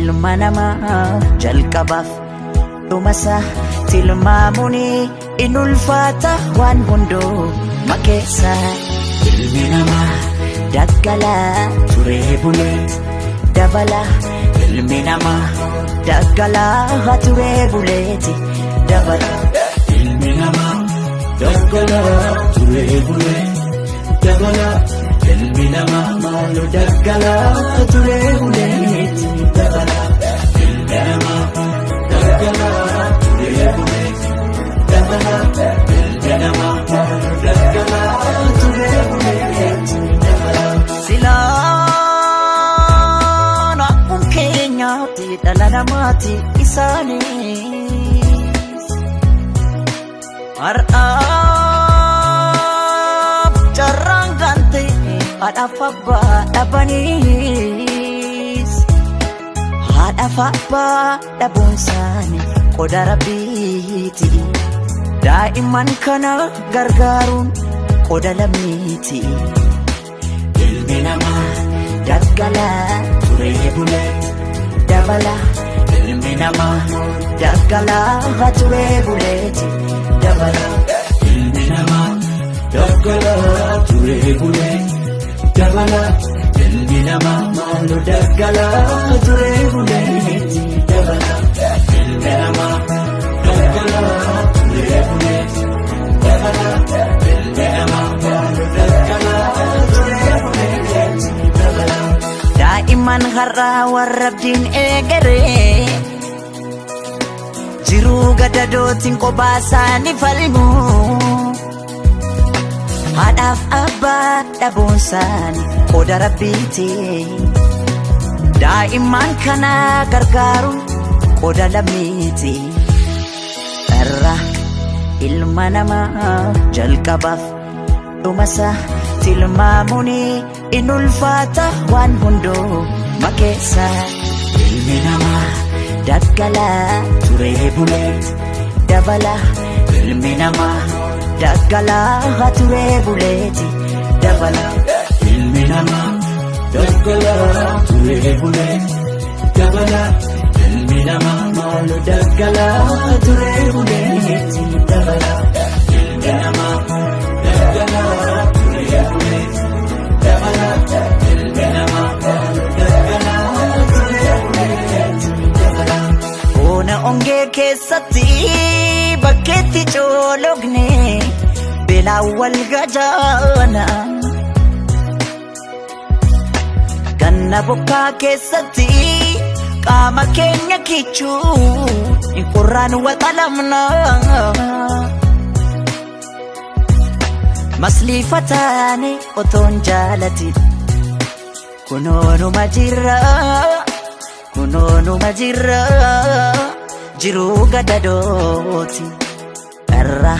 Ilma namaa jalqabaaf dhumasaa tilmaamuun in ulfaata waan hunduma keessa. Ilmi namaa daggalaa turee bulee dabala. Ilmi namaa daggalaa turee buleeti dabala. Ilmi namaa daggalaa turee bulee dabala. Ilmi namaa maaloo daggalaa turee buleeti dabala. Ilmi namaa daggalaa turee bulee dabala. Ilmi namaa maaloo daggalaa turee buleeti dabala. Silaan akkuma keenyaatti dhala namaati isaanis. Har'aaf carraan gante haadhaaf abbaa dhabaniis. Haadhaaf abbaa dhabuun isaanii qoda rabbiiti. Daa'imman kana gargaaruun qoda lammiiti. Ilmi namaa daggalaa turee bulee dabala. Ilmi namaa daggalaa turee buleeti dabala. Ilmi namaa daggalaa turee bulee dabala. Ilmi namaa maaloo daggalaa turee buleeti dabala. Ilmi namaa daggalaa turee bulee dabala. Ilmi namaa maaloo daggalaa turee buleeti dabala. Daa'imman har'aa warra abdiin eegeree jiruu gadadootiin kophaa isaanii falmu. Haadhaaf abbaa dhabuun isaanii qoda rabbiiti. Daa'imman kana gargaaruun qoda lammiiti. Irra ilma namaa jalqabaaf dhumasaa tilmaamuun in ulfaata waan hunduma keessa. Ilmi namaa daggalaa turee bulee dabala. Ilmi namaa daggalaa turee buleeti dabala. Ilmi namaa daggalaa turee bulee dabala. Ilmi namaa maaloo daggalaa turee buleeti dabala. Ilmi namaa daggalaa turee bulee dabala. Ilmi namaa maaloo daggalaa turee buleeti dabala. Bona ongee keessatti bakkeetti coologne beelaan wal gajaana. Ganna bokkaa keessatti qaama keenya kichuu qorraan waxalamna. Masliifataane otoon jaalati kunoonuma jirra kunoonuma jirra jiruu gadadooti. Irra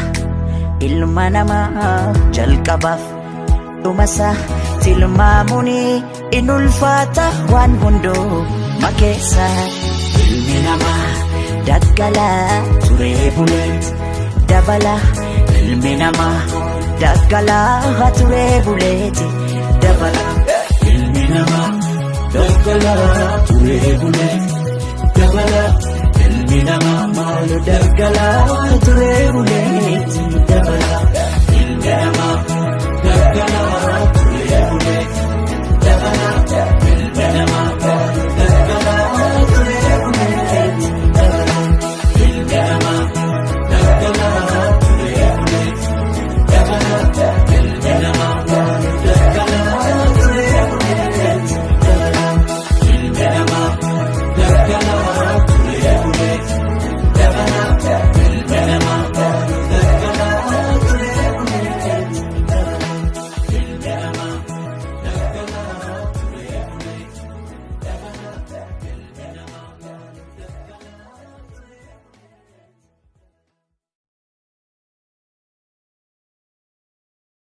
ilma namaa jalqabaaf dhumasaa tilmaamuun in ulfaata waan hunduma keessa. Ilmi namaa daggalaa turee bulee dabala. Ilmi namaa daggalaa turee buleeti dabala. Ilmi namaa daggalaa turee bulee dabala. Ilmi namaa maaloo daggalaa turee buleeti dabala.